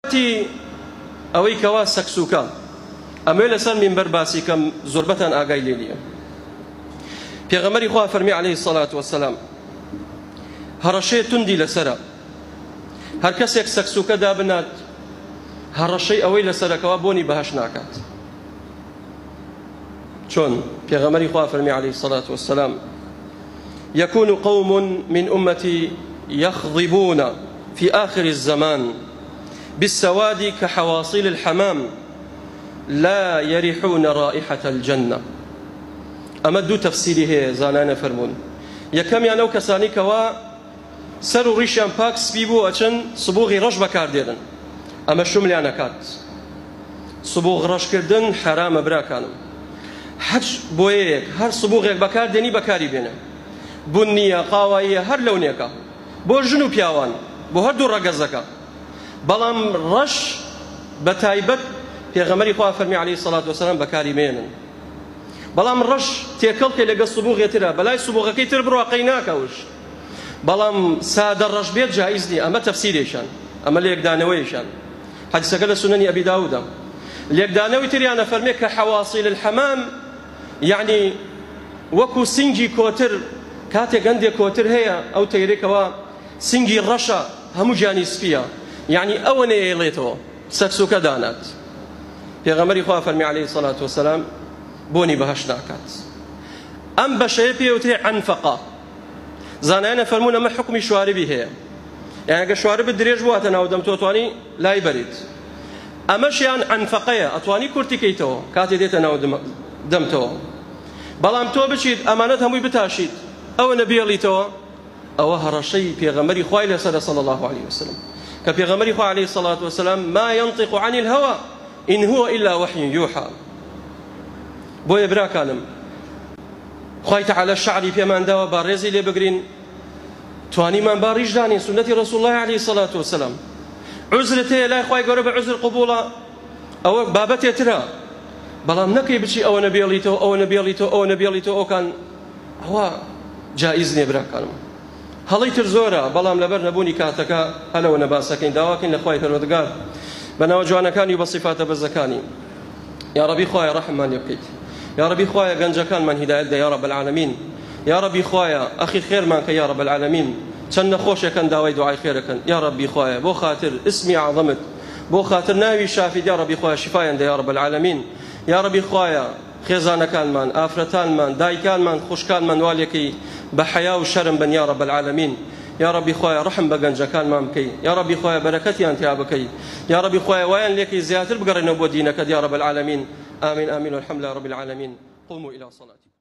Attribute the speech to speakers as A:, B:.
A: بابەتی ئەوەی کەوا سەکسوکە ئەمەوێ لەسەر مینبەر باسی کەم زۆربەتان ئاگای لێ نییە. پێغەمبەری خوا فەرمی عەلەیهی سەڵات وەسەلام هەڕەشەی توندی لەسەرە هەر کەسێک سەکسوکە دابنات هەڕەشەی ئەوەی لەسەرەکەوە بۆنی بەهەشت ناکات. چۆن پێغەمبەری خوا فەرمی عەلەیهی سەڵات وەسەلام يكون قوم من أمتي يخضبون في آخر الزمان بالسواد كحواصيل الحمام لا يريحون رائحة الجنة. ئەمە دوو تەفسیری هەیە زانایان فەرموون. یەکەمیان ئەو کەسانی کەوا سەر و ڕیشیان پاک سپی بوو ئەچن سبوغی ڕەش بەکاردێنن، ئەمە شملیان ئەکات. سبوغ ڕەشکردن حەرامە براکانم. هەر بۆیەیەک هەر سبوغێک بەکاردێنی بەکاری بێنە، بنیە قاواییە هەر لەونێکە بۆ ژن و پیاوان بۆ هەردوو ڕەگەزەکە، بەڵام ڕەش بە تایبەت پێغەمبەری خوا فەرمی عەلەیهی سەڵات وەسەلام بەکاری مێنن. بەڵام ڕەش تێکەڵ کە لەگە سبوغێ ترە بەلای سبوغەکەی تر بڕوا قەی ناکەوش، بەڵام سادە ڕەش بێت جائیز نییە. ئەمە تەفسیرێکیان، ئەمە لێکدانەوەیەکیان. حەدیسەکە لە سونەنی ئەبی داودە. لێکدانەوەی تریانە فەرمێ کە حەواصیل الحەمام یعنی وەکو سنگی کۆتر، کاتێک هەندێک کۆتر هەیە ئەو تەیرێکەوە سنگی ڕەشە هەموو گیانی سپیە، یعنی ئەوە نەیەڵێتەوە سەکسوکە دانات. پێغەمبەری خوا فەرمی عەلەیهی سەڵات وەسەلام بۆنی بەهەشت ناکات. ئەم بەشەیە پێوترێ عەنفەقە. زانایانە فەرموون ئەمە حکمی شواربی هەیە، یان ئەگەر شواربت درێژ بوواتە ناو دەم تۆ توانی لای بەریت. ئەمەشیان عەنفەقەیە، ئەتوانی کورتی کەیتەوە کاتێ دێتە ناو دەمتەوە. بەڵام تۆ بچیت ئەمانەت هەمووی بتاشیت ئەوە نەبێڵیتەوە، ئەوە هەڕەشەی پێغەمبەری خوای لەسەرە صلی الله علیه وسلم، کە پێغەمبەری خوا علیه الصلاة والسلام ما ينطق عن الهوى إن هو إلا وحي يوحى. بۆیە براکانم خوای تعالی شعری پێمان داوە با ڕێزی لێ بگرین، توانیمان با ڕیش دانین سنەتی رسول الله علیه الصلاة والسلام. عوزرت هەیە لای خوای گەورە بە عوزر قبوڵە، ئەوە بابەتێ ترە، بەڵام نەکەی بچی ئەوە نەبێڵیتەوە ئەوە نەبێڵیتەوە ئەوە نەبێڵیتەوە ئەوکان، ئەوە جائیز نییە براکانم. هەڵەی تر زۆرە، بەڵام لەبەر نەبوونی کاتەکە هەلەوە نەباسەکەین. داواکەین لە خوای پەروەردگار بە ناوە جوانەکانی و بە سیفاتە بەرزەکانی یا ربی خوایە ڕەحممان لێ بکەیت، یا ربی خوایە گەنجەکانمان هیدایەت دە یا رب العالمین، یا ربی خوایە ئەخی خێرمان کە یا رب العالمین. چەند نەخۆشێکن داوای دوعای خێرەکەن یا ربی خوایە بۆ خاتر اسمی عظمت، بۆ خاتر ناوی شافیت یا ربی خوایە شفایان دە یا رب العالمین. یا ربی خوایە خێزانەکانمان، ئافرەتانمان، دایکانمان، خوشکانمان والێکی بە حەیا و شەرم بن یا رب العالمین. یا ربی خوایە ڕەحم بە گەنجەکانمان بکەی، یا ربی خوایە بەرەکەتیان تیا بکەی، یا ربی خوایە وایان لێکەی زیاتر بگەڕێنەوە بۆ دینەکەت یا رب العالمین. آمین آمین والحمد لله رب العالمین. قوموا إلى صلاتكم.